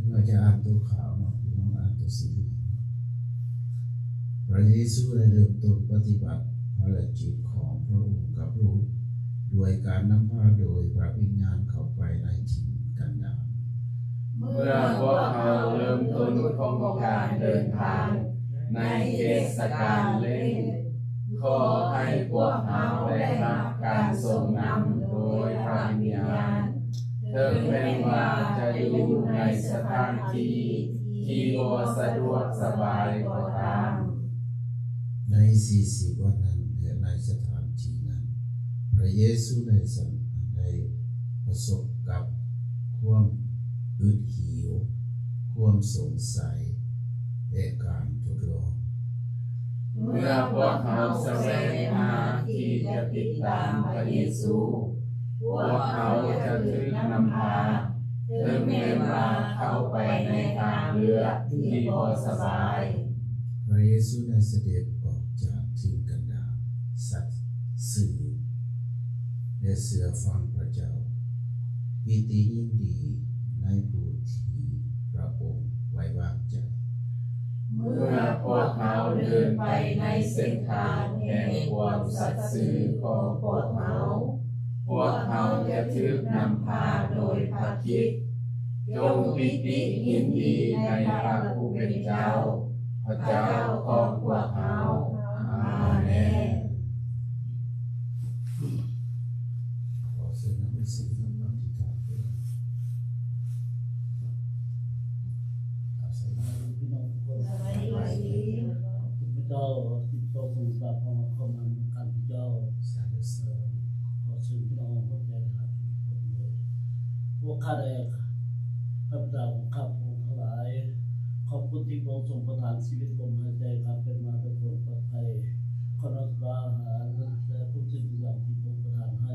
ເຮົາຈະອ່ານຕົວຂ່າວເນາະ ພີ່ນ້ອງ, ອ່ານຕົວຊີວິດ. ພະເຢຊູໄດ້ເລີ່ມຕົ້ນປະຕິບັດພາລະກິດຂອງພະອົງກັບໂລກ ດ້ວຍການນຳພາໂດຍພະວິນຍານເຂົ້າໄປໃນຖິ່ນກັນດານ. ເມື່ອພວກເຮົາເລີ່ມຕົ້ນຂອງການເດີນທາງໃນເທດສະການເລວ ຂໍໃຫ້ພວກເຮົາໄດ້ຮັບການຊົງນຳໂດຍພະວິນຍານ, ເຖິງແມ່ນວ່າຈະຢູ່ໃນສະຖານທີ່ທີ່ບໍ່ສະດວກສະບາຍກໍຕາມ. ໃນສີ່ສິບວັນນັ້ນ ແລະ ໃນສະຖານທີ່ນັ້ນ, ພະເຢຊູໄດ້ສະ ໄດ້ປະສົບກັບຄວາມອຶດຫິວ, ຄວາມສົງໄສ ແລະ ການທົດລອງ. ເມື່ອພວກເຮົາສະແຫວງຫາທີ່ຈະຕິດຕາມພະເຢຊູ, ພວກເຮົາຈະຖືກນຳພາ, ເຖິງແມ່ນວ່າເຂົ້າໄປໃນທາງເລືອກທີ່ບໍ່ສະບາຍ. ພະເຢຊູໄດ້ສະເດັດອອກຈາກຖິ່ນກັນດານ, ສັດຊື່ ແລະ ເຊື່ອຟັງພະເຈົ້າ, ປີຕິຍິນດີ ໄປໃນເສັ້ນທາງແຫ່ງຄວາມສັດຊື່ຂອງພວກເຮົາ. ພວກເຮົາຈະຖືກນຳພາໂດຍພະຄຣິດ. ຈົ່ງປີຕິຍິນດີໃນພະຜູ້ເປັນເຈົ້າ, ພະເຈົ້າຂອງພວກເຮົາ. ອາເມນ. ຂໍເຊີນນຳເອັຟຊີນຳອະທິຖານເດີ. ສະບາຍດີພີ່ນ້ອງທຸກຄົນ. ສະບາຍດີ. ພະເຈົ້າ ທີ່ເຈົ້າຊົງສະບາຍພາເຮົາເຂົ້າມານມັດການພະເຈົ້າ. ສາທຸ. ຂໍເຊີນພີ່ນ້ອງຫົວໃຈຮັກທຸກຄົນເດີ. ພວກຂ້າແດ່ ພະບິດາຂອງຂ້າພະອົງທັງຫຼາຍ, ຂອບຄຸນທີ່ພະອົງຊົງປະທານຊີວິດ, ລົມຫາຍໃຈ, ການເປັນມາ, ແລະ ຄວາມປອດໄພ. ຂໍນອບສະການອາຫານ ແລະ ທຸກສິ່ງທຸກຢ່າງທີ່ພະອົງປະທານໃຫ້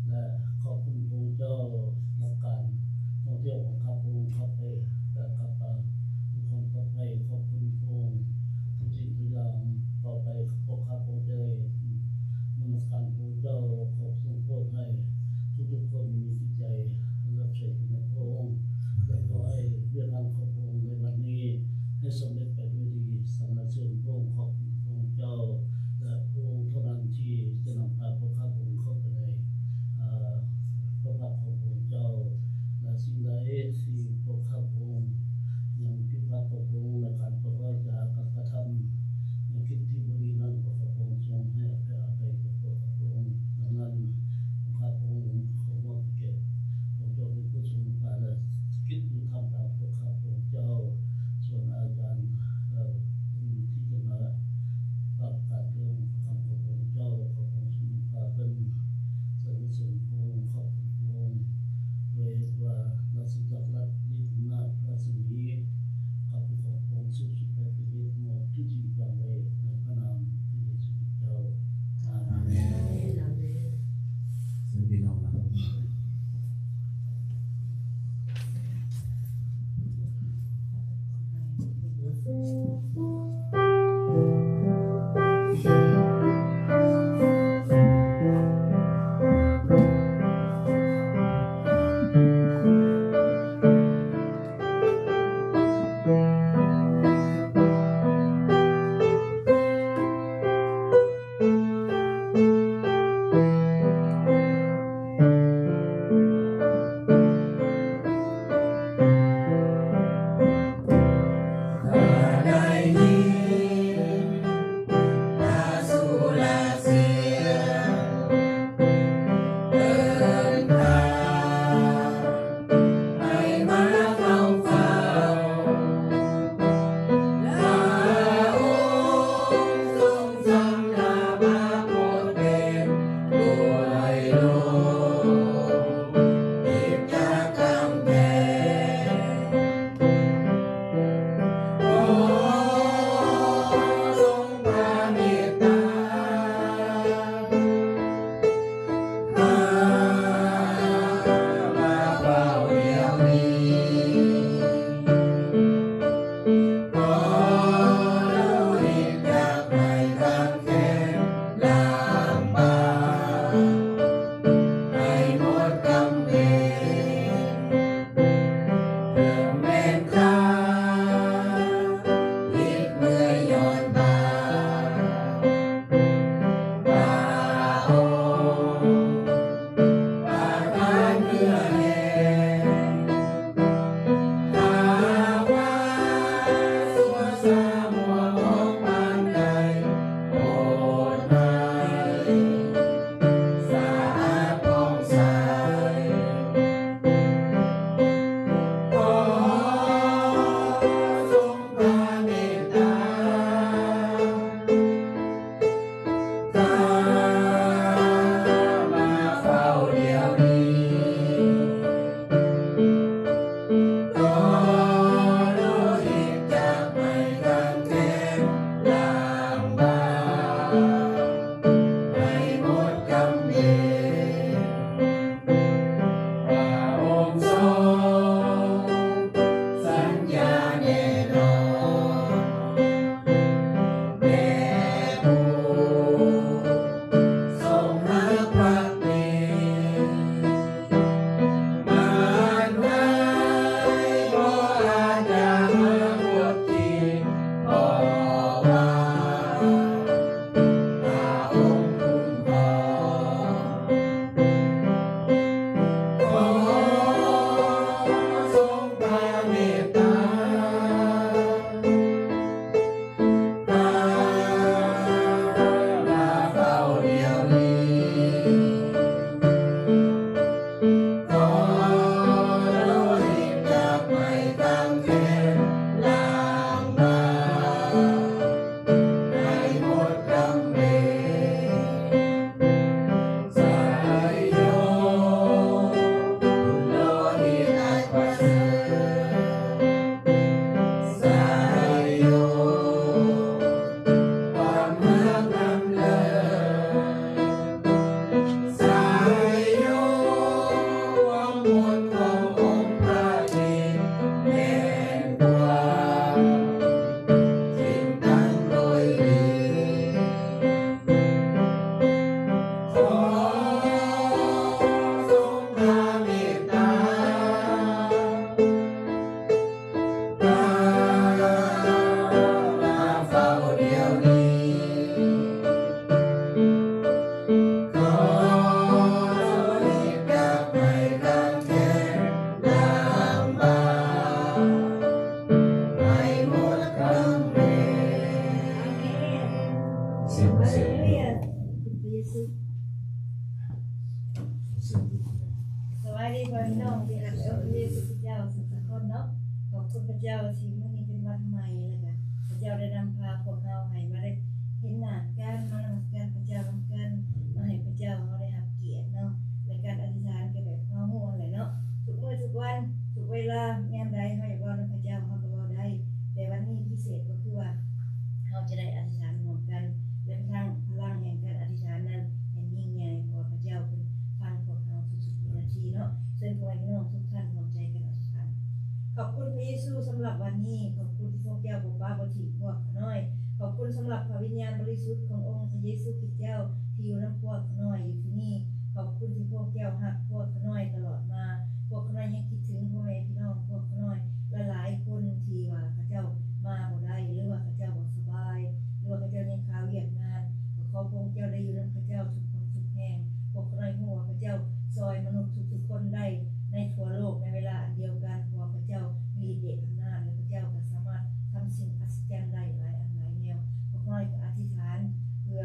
ແລະ ຂອບຄຸນພະອົງເຈົ້າ ນຳການທ່ອງທ່ຽວຂອງຂ້າພະອົງ ເຂົ້າໄປ ແລະ ກັບມາດ້ວຍຄວາມປອດໄພ. ຂອບຄຸນພະອົງທຸກສິ່ງທຸກຢ່າງ. ຕໍ່ໄປ ພວກຂ້າພະອົງຈະໄດ້ນະມັດສະການພະອົງເຈົ້າ. ຂໍຊົງໂປດໃຫ້ທຸກໆຄົນມີຈິດໃຈເຫຼື້ອມໃສໃນພະອົງ ແລະ ຂໍໃຫ້ວຽກງານຂອງພະອົງໃນວັນນີ້ ໃຫ້ສຳເລັດໄປດ້ວຍດີ. ສັນລະເສີນພະອົງ, ຂອບຄຸນພະອົງເຈົ້າ ແລະ ພະອົງເທົ່ານັ້ນທີ່ຈະນຳພາພວກຂ້າພະອົງເຂົ້າໄປໃນ ເອີ ພະພັກຂອງພະອົງເຈົ້າ ແລະ ສິ່ງໃດທີ່ພວກຂ້າພະອົງຍັງຜິດພາດຕໍ່ພະອົງໃນການປະກອບວາຈາ ການກະທຳ ໃນກິດທີ່ບໍ່ດີນັ້ນ, ຂໍພະອົງຊົງໃຫ້ອະໄພອະໄພແກ່ພວກຂ້າພະອົງ. ດັ່ງນັ້ນ ພວກຂ້າພະອົງຂໍມອບໃຫ້ແກ່ພະອົງເຈົ້າເປັນຜູ້ຊົງນຳພາ ແລະ ສະຖິດຢູ່ທ່າມກາງພວກຂ້າພະອົງເຈົ້າ. ສ່ວນອາຈານ ເອີ ທີ່ຈະມາປະກາດເລື່ອງພະຄຳຂອງພະອົງເຈົ້າ, ຂໍພະອົງຊົງນຳພາເພິ່ນ ສັນລະເສີນພະອົງ, ຂອບຄຸນພະອົງ ໂດຍເຮັດວ່າລາຊະຈັກຣ, ລາຊະອຳນາດ, ພະລາຊະມີ ກະເປັນຂອງພະອົງ, ສູງສຸດໄປເປັນນິດ, ໝົດທຸກສິ່ງຈະໄວ້ໃນພະນາມພະເຢຊູຄຣິດເຈົ້າ. ອາເມນ. ອາເມນ. ເຊີນພີ່ນ້ອງນະ. ຂອບຄຸນພະເຢຊູສຳລັບວັນນີ້. ຂອບຄຸນທີ່ພວກເຈົ້າບໍ່ປະບໍ່ຖິ້ມພວກຂ້ານ້ອຍ. ຂອບຄຸນສຳລັບພະວິນຍານບໍລິສຸດຂອງອົງພະເຢຊູຄຣິສເຈົ້າທີ່ຢູ່ນຳພວກຂ້ານ້ອຍຢູ່ທີ່ນີ້. ຂອບຄຸນທີ່ພວກເຈົ້າຮັກພວກຂ້ານ້ອຍຕະຫຼອດມາ. ພວກຂ້ານ້ອຍຍັງຄິດເຖິງພໍ່ແມ່ພີ່ນ້ອງພວກຂ້ານ້ອຍຫຼາຍໆຄົນທີ່ວ່າເຂົາເຈົ້າມາບໍ່ໄດ້ ຫຼືວ່າເຂົາເຈົ້າບໍ່ສະບາຍ ຫຼືວ່າເຂົາເຈົ້າຍັງຄາວຽກງານ. ກໍຂໍພະອົງເຈົ້າໄດ້ຢູ່ນຳເຂົາເຈົ້າທຸກຄົນທຸກແຫ່ງ. ພວກຂ້ານ້ອຍຮູ້ວ່າເຂົາເຈົ້າຊ່ອຍມະນຸດທຸກໆຄົນໄດ້ໃນທົ່ວໂລກໃນເວລາອັນດຽວກັນ, ເພາະວ່າເຂົາເຈົ້າມີລິດເດດອຳນາດ ແລະ ເຂົາເຈົ້າກໍສາມາດທຳສິ່ງອັດສະຈັນໄດ້ຫຼາຍອັນຫຼາຍແນວ. ພວກຂ້ານ້ອຍກໍອະທິຖານເພື່ອ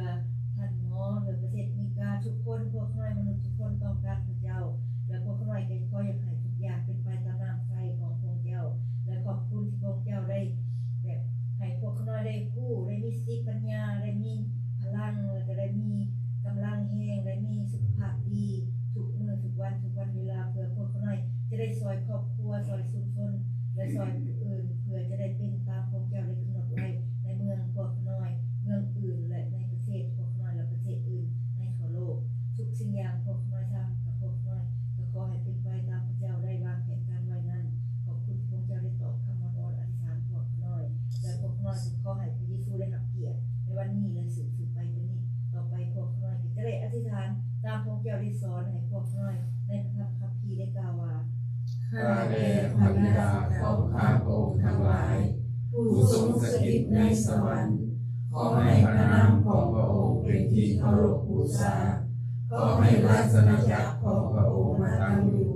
ທ່ານໝໍ ເພື່ອປະເທດອາເມລິກາທຸກຄົນ, ພວກຂ້ານ້ອຍມະນຸດທຸກຄົນຕ້ອງການພະເຈົ້າ ແລະ ພວກຂ້ານ້ອຍກໍຂໍຢາກໃຫ້ທຸກຢ່າງເປັນໄປຕາມນ້ຳໄຟຂອງພະອົງເຈົ້າ ແລະ ຂອບຄຸນທີ່ພະອົງເຈົ້າໄດ້ ແບບໃຫ້ພວກຂ້ານ້ອຍໄດ້ຮູ້ ໄດ້ມີສະຕິປັນຍາ ໄດ້ມີພະລັງ ແລ້ວກໍໄດ້ມີກຳລັງແຮງ ໄດ້ມີສຸຂະພາບດີທຸກມື້ທຸກວັນທຸກວັນເວລາ ເພື່ອພວກຂ້ານ້ອຍຈະໄດ້ຊ່ອຍຄອບຄົວ ຊ່ອຍຊຸມຊົນ ແລະ ຊ່ອຍຜູ້ອື່ນ ເພື່ອຈະໄດ້ເປັນຕາມພະອົງເຈົ້າໄດ້ກຳນົດໄວ້ໃນເມືອງພວກຂ້ານ້ອຍ ເມືອງອື່ນ ແລະ ໃນປະເທດພວກຂ້ານ້ອຍ ແລະ ປະເທດອື່ນໃນທົ່ວໂລກ. ທຸກສິ່ງຢ່າງພວກຂ້ານ້ອຍທຳກັບພວກຂ້ານ້ອຍ ກໍຂໍໃຫ້ເປັນໄປຕາມພະເຈົ້າໄດ້ວາງແຜນການໄວ້ນັ້ນ. ຂອບຄຸນທີ່ພະອົງເຈົ້າໄດ້ຕອບຄຳອ້ອນວອນອະທິຖານພວກຂ້ານ້ອຍ ແລະ ພວກຂ້ານ້ອຍກໍຂໍໃຫ້ພະເຢຊູໄດ້ຮັບກຽດໃນວັນນີ້ ແລະ ສືບໆໄປຈາກນີ້ຕໍ່ໄປ. ພວກຂ້ານ້ອຍກໍຈະໄດ້ອະທິຖານຕາມພະອົງເຈົ້າໄດ້ສອນໃຫ້ພວກຂ້ານ້ອຍໃນພະທຳຄຳພີໄດ້ກ່າວວ່າ ຂ້າແດ່ພະບິດາຂອງຂ້າພະອົງທັງຫຼາຍ ຜູ້ຊົງສະຖິດໃນສະຫວັນ, ຂໍໃຫ້ພະນາມຂອງພະອົງເປັນທີ່ເຄົາລົບບູຊາ. ຂໍໃຫ້ລາຊະອານາຈັກຂອງພະອົງມາຕັ້ງຢູ່.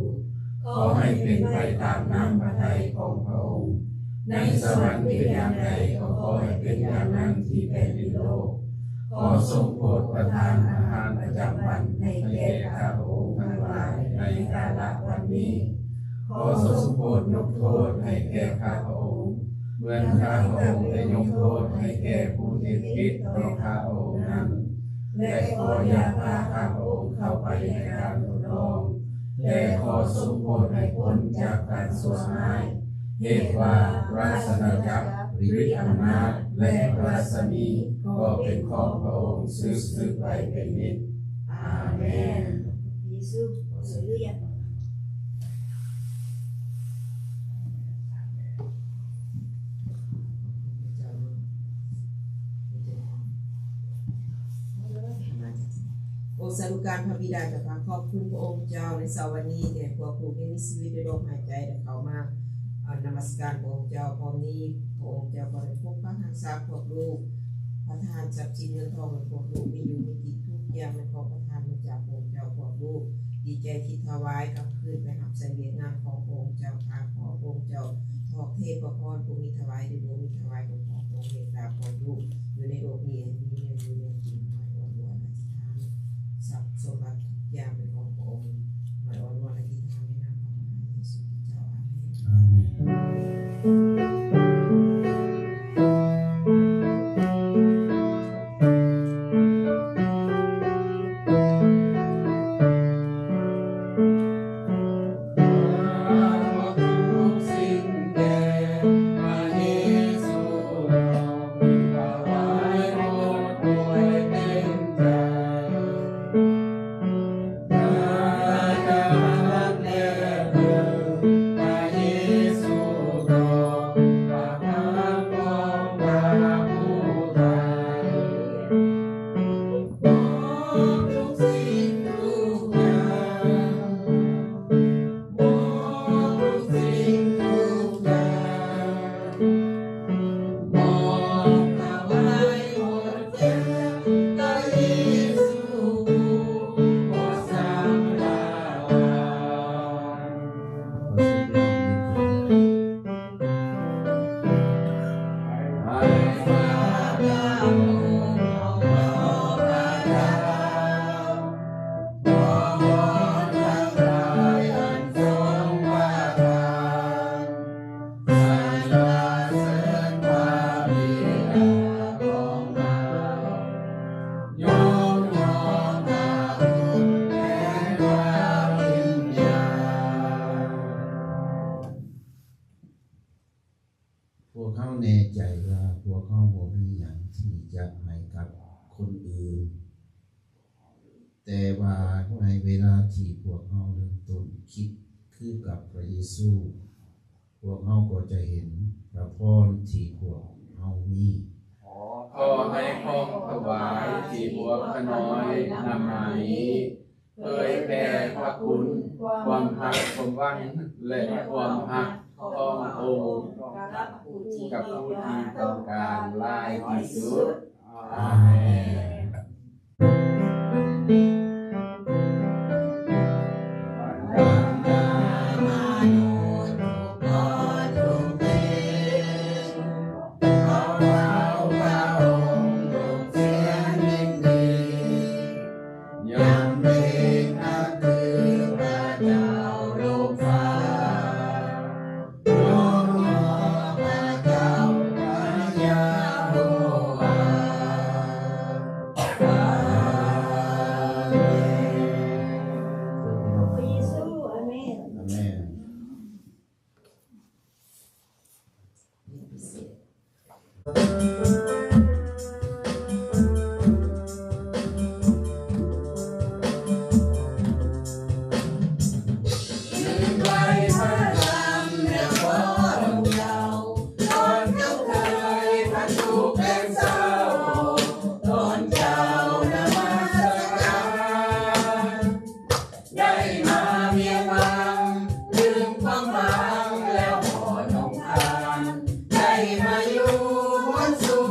ຂໍໃຫ້ເປັນໄປຕາມນ້ຳພະໄທຂອງພະອົງ ໃນສະຫວັນເປັນຢ່າງໃດ ກໍຂໍໃຫ້ເປັນຢ່າງນັ້ນທີ່ແຜ່ນດິນໂລກ. ຂໍຊົງໂປດປະທານອາຫານປະຈຳວັນໃຫ້ແກ່ຂ້າພະອົງທັງຫຼາຍໃນແຕ່ລະວັນນີ້. ຂໍຊົງໂປດຍົກໂທດໃຫ້ແກ່ຂ້າພະອົງ ເໝືອນຂ້າພະອົງໄດ້ຍົກໂທດໃຫ້ແກ່ຜູ້ທີ່ຜິດຕໍ່ຂ້າພະອົງນັ້ນ ແລະ ຂໍຢ່າພາຂ້າພະອົງເຂົ້າໄປໃນການທົດລອງ, ແຕ່ຂໍຊົງໂປດໃຫ້ພົ້ນຈາກການຊົ່ວຮ້າຍ. ເຫດວ່າລາຊະອານາຈັກ, ລິດອຳນາດ ແລະ ພະລາຊະມີ ກໍເປັນຂອງພະອົງສືບໆໄປເປັນນິດ. ອາເມນ. ເຢຊູ ເຮເລລູຢາ. ໂອ ສາທຸການພະບິດາເຈົ້າຂ້າ, ຂອບຄຸນພະອົງເຈົ້າໃນເຊົ້າວັນນີ້ ທີ່ໃຫ້ພວກລູກຍັງມີຊີວິດ ໄດ້ລົມຫາຍໃຈ ໄດ້ເຂົ້າມາ ອ່າ ນະມັດສະການພະອົງເຈົ້າ. ພ້ອມນີ້ ພະອົງເຈົ້າກໍໄດ້ປົກປັກຮັກສາພວກລູກ, ປະທານຊັບສິນເງິນທອງໃຫ້ພວກລູກມີຢູ່ມີກິນ. ທຸກຢ່າງແມ່ນຂອງປະທານມາຈາກພະອົງເຈົ້າ. ພວກລູກດີໃຈທີ່ຖວາຍກັບຄືນໄປຮັບໃຊ້ວຽກງານຂອງພະອົງເຈົ້າ. ຂ້າຂໍພະອົງເຈົ້າຖອກເທພະພອນ, ຜູ້ມີຖວາຍ ຫຼື ບໍ່ມີຖວາຍ, ກໍຂໍພະອົງເມດຕາພວກລູກຢູ່ໃນໂລກນີ້ ໃຫ້ມີແນວຢູ່ແນວກິນ. ຂ້າອ້ອນວອນອະທິຖານ ຊັບສົມບັດທຸກຢ່າງເປັນຂອງພະອົງ. ຂ້າອ້ອນວອນອະທິຖານໃນນາມຂອງພະເຢຊູຄຣິສເຈົ້າ. ອາເມນ. ອາເມນ. ພວກເຮົາແນ່ໃຈວ່າພວກເຮົາບໍ່ມີຫຍັງທີ່ຈະໃຫ້ກັບຄົນອື່ນ, ແຕ່ວ່າໃນເວລາທີ່ພວກເຮົາເລີ່ມຕົ້ນຄິດຄືກັບພະເຢຊູ, ພ ພວກເຮົາກໍຈະເຫັນພະພອນທີ່ພວກເຮົາມີ. ຂໍໃຫ້ຂອງຖວາຍທີ່ພວກຂ້ານ້ອຍນຳມານີ້ ເຜີຍແຜ່ພະຄຸນ, ຄວາມຮັກສົມຫວັງ ແລະ ຄວາມຮັກຂອງພະອົງກັບຜູ້ທີ່ຕ້ອງການຫຼາຍທີ່ສຸດ. ອາເມນ. ພະເຢຊູ ອາເມນ. ອາເມນ. ໄດ້ມາວຽງວາງ ລືມຄວາມຫວັງແລ້ວບໍ່ຫຼົງທາງ ໄດ້ມາຢູ່ບົນສຸ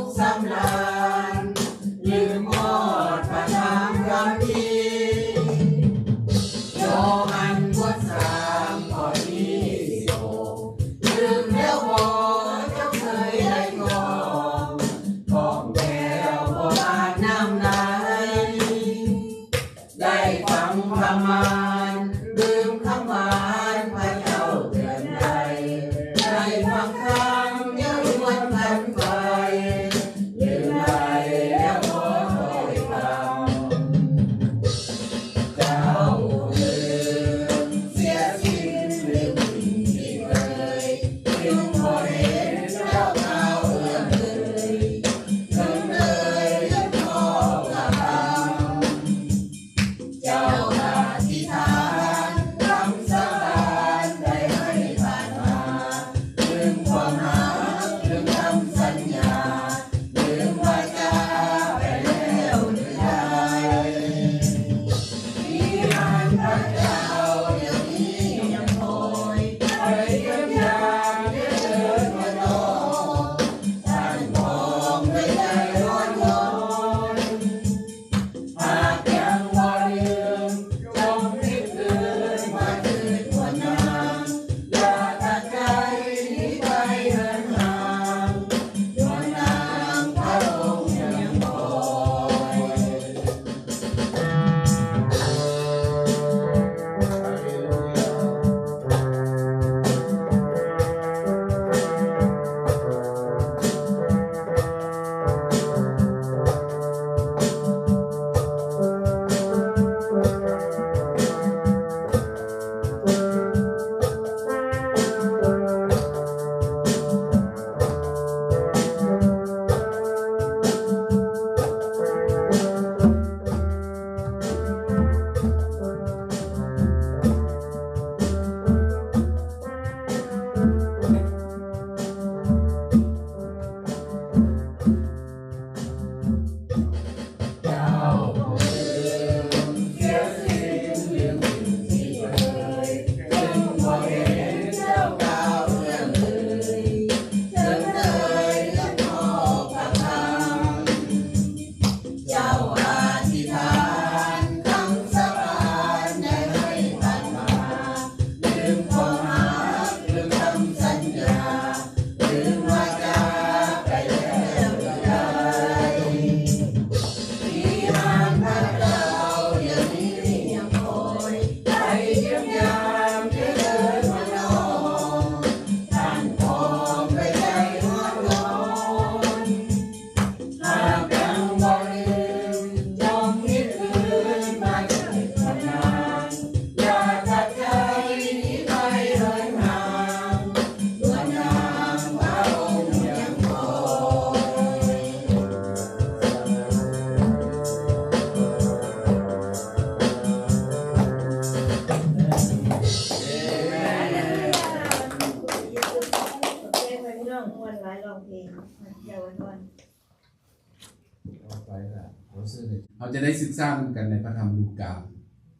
ເຮົາຈະໄດ້ສຶກສານຳກັນໃນພະທຳລູກາ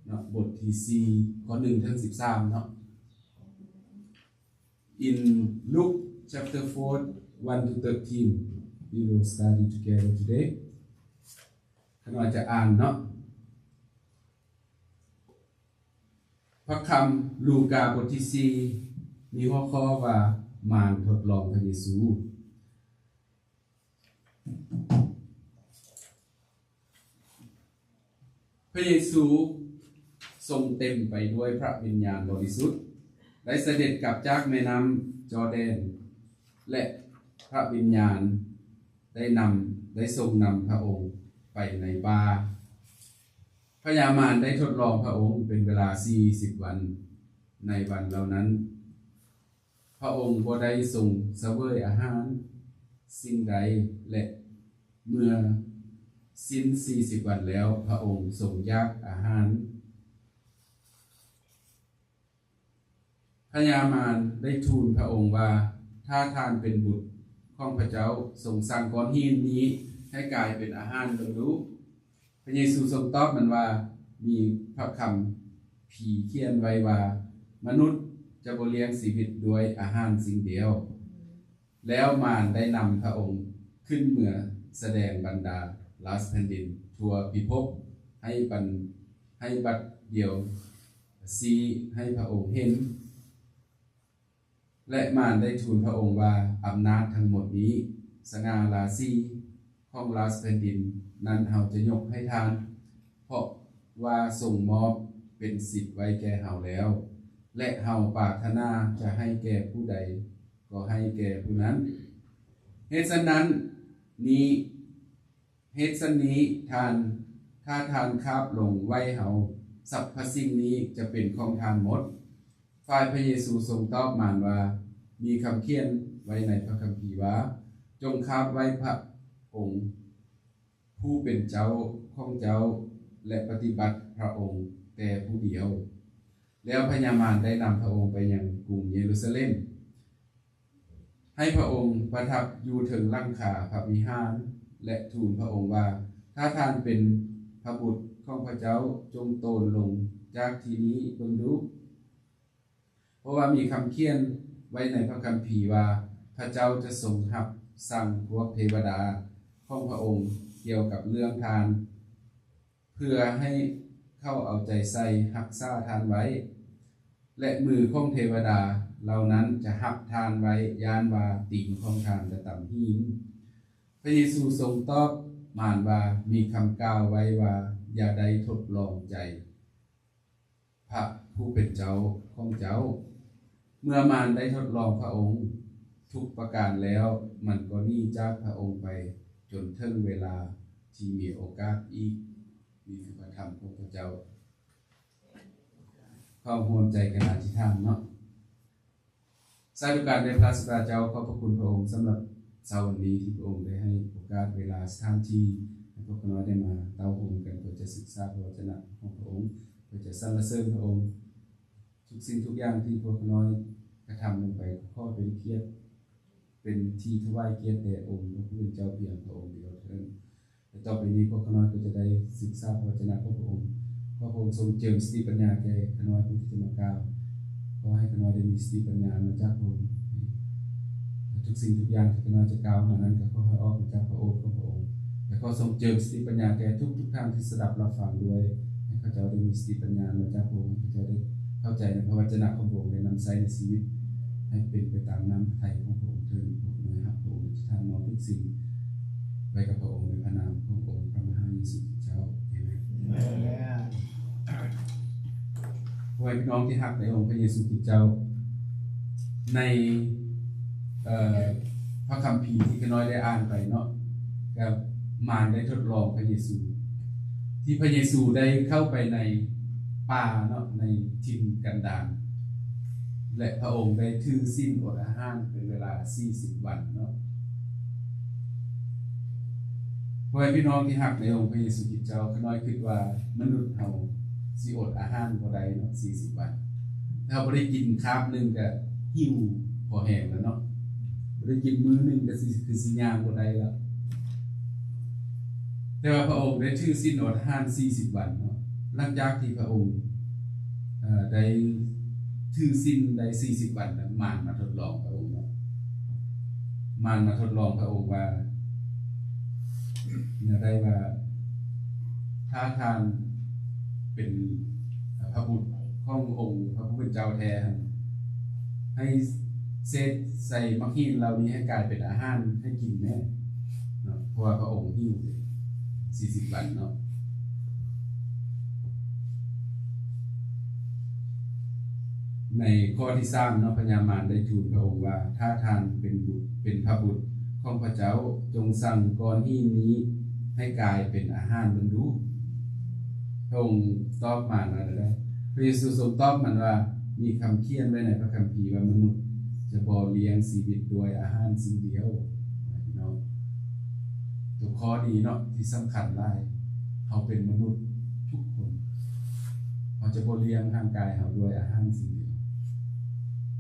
ເນາະ ບົດທີສີ່ ຂໍ້ໜຶ່ງເຖິງສິບສາມເນາະ. In Luke chapter four, one to thirteen, we will study together today. ຂ້ານ້ອຍຈະອ່ານເນາະ. ພະຄຳລູກາບົດທີສີ່ ມີຫົວຂໍ້ວ່າ ມານທົດລອງພະເຢຊູ. ພະເຢຊູຊົງເຕັມໄປດ້ວຍພະວິນຍານບໍລິສຸດ, ໄດ້ສະເດັດກັບຈາກແມ່ນ້ຳຈໍແດນ ແລະ ພະວິນຍານໄດ້ນຳ, ໄດ້ຊົງນຳພະອົງໄປໃນປ່າ. ພະຍາມານໄດ້ທົດລອງພະອົງເປັນເວລາສີ່ສິບວັນ. ໃນວັນເຫຼົ່ານັ້ນ ພະອົງບໍ່ໄດ້ຊົງສະເຫວີຍອາຫານສິ່ງໃດ ແລະ ເມື່ອສິ້ນສີ່ສິບວັນແລ້ວ ພະອົງຊົງຢາກອາຫານ. ພະຍາມານໄດ້ທູນພະອົງວ່າ, ຖ້າທ່ານເປັນບຸດຂອງພະເຈົ້າ, ຊົງສັ່ງກ້ອນຫີນນີ້ໃຫ້ກາຍເປັນອາຫານເບິ່ງດູ. ພະເຢຊູຊົງຕອບມັນວ່າ, ມີພະຄຳພີຂຽນໄວ້ວ່າ, ມະນຸດຈະບໍ່ລ້ຽງຊີວິດດ້ວຍອາຫານສິ່ງດຽວ. ແລ້ວມານໄດ້ນຳພະອົງຂຶ້ນເມືອສະແດງບັນດາລາຊແຜ່ນດິນທົ່ວພິພົບໃຫ້ບັນ, ໃຫ້ບັດດຽວຊີ້ໃຫ້ພະອົງເຫັນ. ແລະ ມານໄດ້ທູນພະອົງວ່າ, ອຳນາດທັງໝົດນີ້, ສະຫງ່າລາສີຂອງລາຊແຜ່ນດິນນັ້ນເຮົາຈະຍົກໃຫ້ທ່ານ, ເພາະວ່າຊົງມອບເປັນສິດໄວ້ແກ່ເຮົາແລ້ວ, ແລະ ເຮົາປາດຖະໜາຈະໃຫ້ແກ່ຜູ້ໃດກໍໃຫ້ແກ່ຜູ້ນັ້ນ. ເຫດສະນັ້ນນີ້, ເຫດສະນີ້ທ່ານ, ຖ້າທ່ານຄາບລົງໄຫວ້ເຮົາ, ສັບພະສິ່ງນີ້ຈະເປັນຂອງທ່ານໝົດ. ຝ່າຍພະເຢຊູຊົງຕອບມານວ່າ, ມີຄຳຂຽນໄວ້ໃນພະຄຳພີວ່າ, ຈົ່ງຄາບໄຫວ້ພະອົງຜູ້ເປັນເຈົ້າຂອງເຈົ້າ ແລະ ປະຕິບັດພະອົງແຕ່ຜູ້ດຽວ. ແລ້ວພະຍາມານໄດ້ນຳພະອົງໄປຍັງກຸງເຢຣູຊາເລັມ, ໃຫ້ພະອົງປະທັບຢູ່ເທິງຫຼັງຄາພະວິຫານ ແລະ ທູນພະອົງວ່າ, ຖ້າທ່ານເປັນພະບຸດຂອງພະເຈົ້າ, ຈົ່ງໂຕນລົງຈາກທີ່ນີ້ເບິ່ງດູ. ເພາະວ່າມີຄຳຂຽນໄວ້ໃນພະຄຳພີວ່າ, ພະເຈົ້າຈະຊົງຮັບສັ່ງພວກເທວະດາຂອງພະອົງກ່ຽວກັບເລື່ອງທ່ານ, ເພື່ອໃຫ້ເຂົາເອົາໃຈໃສ່ຮັກສາທ່ານໄວ້, ແລະ ມືຂອງເທວະດາເຫຼົ່ານັ້ນຈະຮັບທ່ານໄວ້, ຢ້ານວ່າຕີນຂອງທ່ານຈະຕຳຫີນ. ພະເຢຊູຊົງຕອບມານວ່າ, ມີຄຳກ່າວໄວ້ວ່າ, ຢ່າໄດ້ທົດລອງໃຈ ພະຜູ້ເປັນເຈົ້າຂອງເຈົ້າ. ເມື່ອມານໄດ້ທົດລອງພະອົງທຸກປະການແລ້ວ, ມັນກໍໜີຈາກພະອົງໄປຈົນເຖິງເວລາທີ່ມີໂອກາດອີກ. ນີ້ຄືພະທຳຂອງພະເຈົ້າ. ເຮົາຮ່ວມໃຈກັນອະທິຖານເນາະ. ສາທຸການແດ່ພະສາດາເຈົ້າ, ຂອບພະຄຸນພະອົງສຳລັບເຊົ້າວັນນີ້ ທີ່ພະອົງໄດ້ໃຫ້ໂອກາດ, ເວລາ, ສະຖານທີ່ ໃຫ້ພວກຂ້ານ້ອຍໄດ້ມາເຕົ້າໂຮມກັນ ເພື່ອຈະສຶກສາພະວະຈະນະຂອງພະອົງ, ເພື່ອຈະສັນລະເສີນພະອົງ. ທຸກສິ່ງທຸກຢ່າງທີ່ພວກຂ້ານ້ອຍກະທຳລົງໄປ, ຂໍເປັນກຽດ, ເປັນທີ່ຖວາຍກຽດແດ່ອົງພະຜູ້ເປັນເຈົ້າພຽງພະອົງດຽວເທົ່ານັ້ນ. ແລະ ຕໍ່ໄປນີ້ພວກຂ້ານ້ອຍກໍຈະໄດ້ສຶກສາພະວະຈະນະຂອງພະອົງ. ຂໍພະອົງຊົງເຈີມສະຕິປັນຍາແກ່ຂ້ານ້ອຍຜູ້ທີ່ຈະມາກ່າວ. ຂໍໃຫ້ຂ້ານ້ອຍໄດ້ມີສະຕິປັນຍາມາຈາກພະອົງ. ແລະ ທຸກສິ່ງທຸກຢ່າງທີ່ຂ້ານ້ອຍຈະກ່າວມານັ້ນ ກໍຂໍໃຫ້ອອກມາຈາກພະໂອດຂອງພະອົງ. ແລະ ຂໍຊົງເຈີມສະຕິປັນຍາແກ່ທຸກໆທ່ານທີ່ສະດັບຮັບຟັງດ້ວຍ. ໃຫ້ເຂົາເຈົ້າໄດ້ມີສະຕິປັນຍາມາຈາກພະອົງ. ໃຫ້ເຂົາເຈົ້າໄດ້ເຂົ້າໃຈໃນພະວະຈະນະຂອງພະອົງ ແລະ ນຳໃຊ້ໃນຊີວິດໃຫ້ເປັນໄປຕາມນ້ຳພະໄທຂອງພະອົງເທີ້ນ. ຂໍໃຫ້ຮັບພະອົງ ອະທິຖານມອບທຸກສິ່ງໄວ້ກັບພະອົງ ໃນພະນາມຂອງອົງພະມະຫາເຢຊູຄຣິສເຈົ້າ. ອາເມນ. ອາເມນ. ພໍ່ແມ່ພີ່ນ້ອງທີ່ຮັກໃນອົງພະເຢຊູຄຣິສເຈົ້າ, ໃນ ເອີ ພະຄຳພີທີ່ຂ້ານ້ອຍໄດ້ອ່ານໄປເນາະ, ກໍມານໄດ້ທົດລອງພະເຢຊູ, ທີ່ພະເຢຊູໄດ້ເຂົ້າໄປໃນປ່າເນາະ, ໃນຖິ່ນກັນດານ ແລະ ພະອົງໄດ້ຖືສິນອົດອາຫານເປັນເວລາສີ່ສິບວັນເນາະ. ພໍ່ແມ່ພີ່ນ້ອງທີ່ຮັກໃນອົງພະເຢຊູຄຣິສເຈົ້າ, ຂ້ານ້ອຍຄິດວ່າມະນຸດເຮົາຊິອົດອາຫານບໍ່ໄດ້ເນາະ ສີ່ສິບວັນ. ຖ້າບໍ່ໄດ້ກິນຄາບໜຶ່ງກໍຫິວພໍແຮງແລ້ວເນາະ, ບໍ່ໄດ້ກິນມື້ໜຶ່ງກໍຊິ ຄືຊິຍ່າງບໍ່ໄດ້ແລ້ວ. ແຕ່ວ່າພະອົງໄດ້ຖືສິນອົດອາຫານສີ່ສິບວັນເນາະ. ຫຼັງຈາກທີ່ພະອົງ ເອີ ໄດ້ຖືສິນໄດ້ສີ່ສິບວັນ ແລ້ວມານມາທົດລອງພະອົງເນາະ, ມານມາທົດລອງພະອົງວ່າ ແນວໃດວ່າ ຖ້າທ່ານເປັນ ເອີ ພະບຸດຂອງອົງພະຜູ້ເປັນເຈົ້າແທ້ຫັ້ນ ໃຫ້ເສກໃສ່ໝາກຫີນເຫຼົ່ານີ້ໃຫ້ກາຍເປັນອາຫານໃຫ້ກິນແດ່ເນາະ, ເພາະວ່າພະອົງຫິວເດ້ ສີ່ສິບວັນເນາະ. ໃນຂໍ້ທີສາມເນາະ, ພະຍາມານໄດ້ທູນພະອົງວ່າ ຖ້າທ່ານເປັນບຸດ ເປັນພະບຸດຂອງພະເຈົ້າ, ຈົ່ງສັ່ງກ້ອນຫີນນີ້ໃຫ້ກາຍເປັນອາຫານເບິ່ງດູ. ພະອົງຕອບມານວ່າແນວໃດ? ພະເຢຊູຊົງຕອບມັນວ່າ ມີຄຳຂຽນໄວ້ໃນພະຄຳພີວ່າ ມະນຸດຈະບໍ່ລ້ຽງຊີວິດດ້ວຍອາຫານສິ່ງດຽວ. ພີ່ນ້ອງ, ຕົວຂໍ້ນີ້ເນາະ ທີ່ສຳຄັນຫຼາຍ. ເຮົາເປັນມະນຸດທຸກຄົນ, ເຮົາຈະບໍ່ລ້ຽງຮ່າງກາຍເຮົາດ້ວຍອາຫານສິ່ງດຽວ,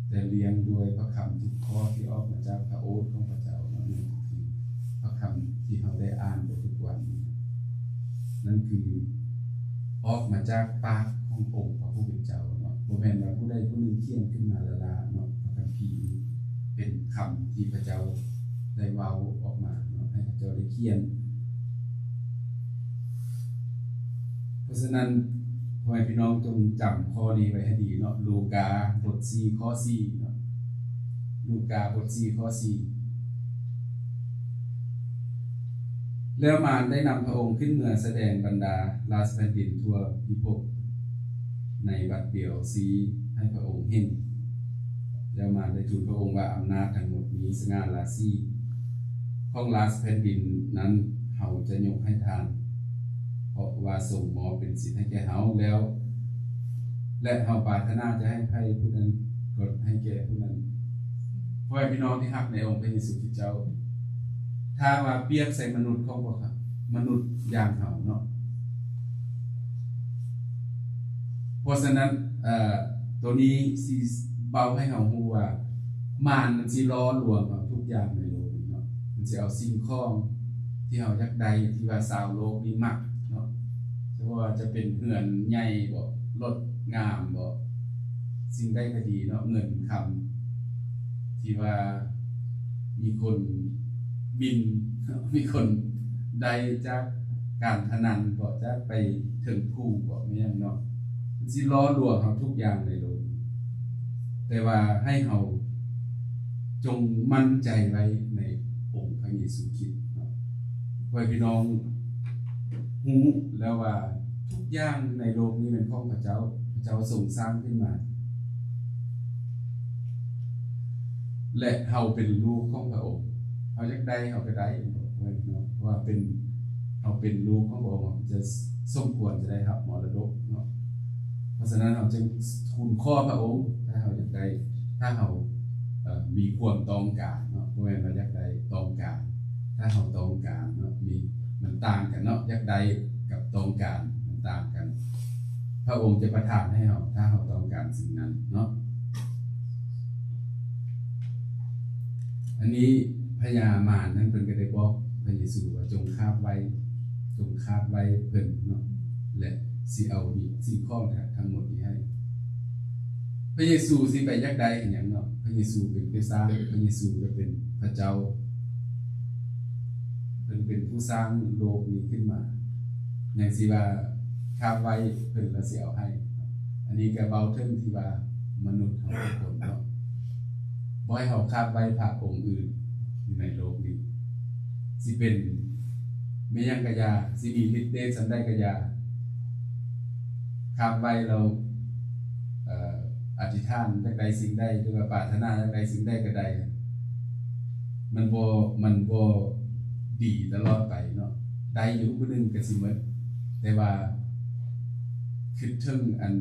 ແຕ່ລ້ຽງດ້ວຍພະຄຳທຸກຂໍ້ທີ່ອອກມາຈາກພະໂອດຂອງພະເຈົ້າເນາະ, ນັ້ນກໍຄືພະຄຳທີ່ເຮົາໄດ້ອ່ານໄປທຸກວັນນີ້, ນັ້ນຄືອອກມາຈາກປາກຂອງອົງພະຜູ້ເປັນເຈົ້າເນາະ. ບໍ່ແມ່ນວ່າຜູ້ໃດຜູ້ໜຶ່ງຂຽນຂຶ້ນມາລ້າໆເນາະ, ພະຄຳພີນີ້ເປັນຄຳທີ່ພະເຈົ້າໄດ້ເວົ້າອອກມາເນາະ, ໃຫ້ພະເຈົ້າໄດ້ຂຽນ. ເພາະສະນັ້ນ ພໍ່ແມ່ພີ່ນ້ອງຈົ່ງຈຳຂໍ້ນີ້ໄວ້ໃຫ້ດີເນາະ, ລູກາບົດສີ່ ຂໍ້ສີ່ເນາະ, ລູກາບົດສີ່ ຂໍ້ສີ່. ແລ້ວມານໄດ້ນຳພະອົງຂຶ້ນເມືອສະແດງບັນດາລາຊະແຜ່ນດິນທົ່ວພິພົກໃນວັດດຽວຊີ້ໃຫ້ພະອົງເຫັນ. ແລ້ວມານໄດ້ທູນພະອົງວ່າ ອຳນາດທັງໝົດມີສະຫງ່າລາສີຂອງລາຊະແຜ່ນດິນນັ້ນ ເຮົາຈະຍົກໃຫ້ທ່ານ, ເພາະວ່າຊົງມອບເປັນສິດໃຫ້ແກ່ເຮົາແລ້ວ ແລະ ເຮົາປາດຖະໜາຈະໃຫ້ໃຜຜູ້ນັ້ນກໍໃຫ້ແກ່ຜູ້ນັ້ນ. ພໍ່ແມ່ພີ່ນ້ອງທີ່ຮັກໃນອົງພະເຢຊູຄຣິດເຈົ້າ, ຖ້າວ່າປຽບໃສ່ມະນຸດຂອງພວກເຮົາ, ມະນຸດຢ່າງເຮົາເນາະ, ເພາະສະນັ້ນ ເອີ ໂຕນີ້ຊິເວົ້າໃຫ້ເຮົາຮູ້ວ່າ ມານມັນຊິຫຼໍ່ລວງເຮົາທຸກຢ່າງໃນໂລກນີ້ເນາະ, ມັນຊິເອົາສິ່ງຂອງທີ່ເຮົາຢາກໄດ້ ທີ່ວ່າຊາວໂລກນີ້ມັກເນາະ, ບໍ່ວ່າຈະເປັນເຮືອນໃຫຍ່ບໍ, ລົດງາມບໍ, ສິ່ງໃດກໍດີເນາະ, ເງິນຄຳທີ່ວ່າມີຄົນບິນເນາະ, ມີຄົນໄດ້ຈາກການພະນັນບໍ, ຈາກໄປເທິງພູບໍ, ແມ່ນຫຍັງເນາະ, ມັນຊິຫຼໍ່ລວງເຮົາທຸກຢ່າງໃນໂລກ, ແຕ່ວ່າໃຫ້ເຮົາ ຈົ່ງໝັ້ນໃຈໄວ້ໃນອົງພະເຢຊູຄຣິດເນາະ. ຂໍໃຫ້ພີ່ນ້ອງຮູ້ແລ້ວວ່າທຸກຢ່າງໃນໂລກນີ້ແມ່ນຂອງພະເຈົ້າ, ພະເຈົ້າຊົງສ້າງຂຶ້ນມາ ແລະ ເຮົາເປັນລູກຂອງພະອົງ, ເຮົາຢາກໄດ້ເຮົາກໍໄດ້ເນາະ, ເພາະວ່າເປັນ ເຮົາເປັນລູກຂອງພະອົງ, ເຮົາຈະສົມຄວນຈະໄດ້ຮັບມໍລະດົກເນາະ. ເພາະສະນັ້ນເຮົາຈຶ່ງທູນຂໍພະອົງ, ຖ້າເຮົາຢາກໄດ້, ຖ້າເຮົາ ເອີ ມີຄວາມຕ້ອງການເນາະ, ບໍ່ແມ່ນວ່າຢາກໄດ້, ຕ້ອງການ. ຖ້າເຮົາຕ້ອງການເນາະ, ມີ, ມັນຕ່າງກັນເນາະ, ຢາກໄດ້ກັບຕ້ອງການມັນຕ່າງກັນ. ພະອົງຈະປະທານໃຫ້ເຮົາ ຖ້າເຮົາຕ້ອງການສິ່ງນັ້ນເນາະ. ອັນນີ້ພະຍາມານນັ້ນເພິ່ນກໍໄດ້ບອກພະເຢຊູວ່າ ຈົ່ງຄາບໄວ້, ຈົ່ງຄາບໄວ້ເພິ່ນເນາະ ແລະ ຊິເອົານີ້ ສິ່ງຂອງທັງໝົດນີ້ໃຫ້. ພະເຢຊູຊິໄປຢາກໄດ້ອີ່ຫຍັງເນາະ? ພະເຢຊູເປັນຜູ້ສ້າງ, ພະເຢຊູກໍເປັນພະເຈົ້າ, ເພິ່ນເປັນຜູ້ສ້າງໂລກນີ້ຂຶ້ນມາ, ຫຍັງຊິວ່າຄາບໄວ້ເພິ່ນລະຊິເອົາໃຫ້. ອັນນີ້ກໍເວົ້າເຖິງທີ່ວ່າມະນຸດເຮົາທຸກຄົນເນາະ, ບໍ່ໃຫ້ເຮົາຄາບໄວ້ພະອົງອື່ນຢູ່ໃນໂລກນີ້. ຊິເປັນແມ່ນຫຍັງກະຢ່າ, ຊິມີລິດເດດສ່ຳໃດກະຢ່າ, ຄາບໄວ້ແລ້ວ ເອີ ອະທິຖານຢາກໄດ້ສິ່ງໃດ ຫຼືວ່າປາດຖະໜາຢາກໄດ້ສິ່ງໃດກໍໄດ້, ມັນບໍ່, ມັນບໍ່ດີຕະຫຼອດໄປເນາະ. ໄດ້ຢູ່ມື້ໜຶ່ງກໍຊິໝົດ, ແຕ່ວ່າຄິດເຖິງອັນ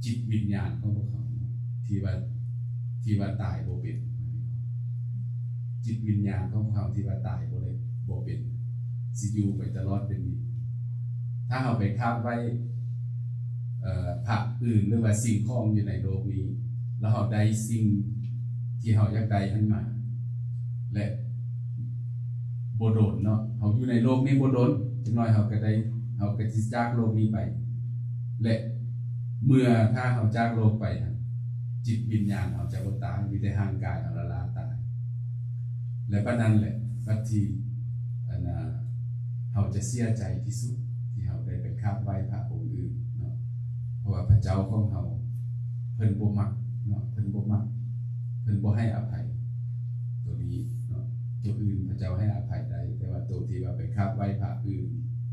ຈິດວິນຍານຂອງພວກເຮົາເນາະ ທີ່ວ່າ, ທີ່ວ່າຕາຍບໍ່ເປັນ. ຈິດວິນຍານຂອງເຮົາທີ່ວ່າຕາຍບໍ່ໄດ້, ບໍ່ເປັນ, ຊິຢູ່ໄປຕະຫຼອດເປັນນິດ. ຖ້າເຮົາໄປຄາບໄວ້ ເອີ ພະອື່ນ ຫຼືວ່າສິ່ງຂອງຢູ່ໃນໂລກນີ້ ແລ້ວເຮົາໄດ້ສິ່ງທີ່ເຮົາຢາກໄດ້ຫັ້ນມາ ແລະ ບໍ່ດົນເນາະ, ເຮົາຢູ່ໃນໂລກນີ້ບໍ່ດົນ, ຈັກໜ້ອຍເຮົາກໍໄດ້ ເຮົາກໍຊິຈາກໂລກນີ້ໄປ ແລະ ເມື່ອຖ້າເຮົາຈາກໂລກໄປຫັ້ນ ຈິດວິນຍານເຮົາຈະບໍ່ຕາຍ, ມີແຕ່ຮ່າງກາຍເຮົາລະລາຕາຍ. ແລະ ບັດນັ້ນແຫຼະ ບັດທີ່ ອັນນ່າ ເຮົາຈະເສຍໃຈທີ່ສຸດ ທີ່ເຮົາໄດ້ໄປຄາບໄຫວ້ພະອົງອື່ນເນາະ, ເພາະວ່າພະເຈົ້າຂອງເຮົາ ເພິ່ນບໍ່ມັກເນາະ, ເພິ່ນບໍ່ມັກ, ເພິ່ນບໍ່ໃຫ້ອະໄພ. ໂຕນີ້ເນາະ, ໂຕອື່ນພະເຈົ້າໃຫ້ອະໄພໄດ້, ແຕ່ວ່າໂຕທີ່ວ່າໄປຄາບໄຫວ້ພະອື່ນ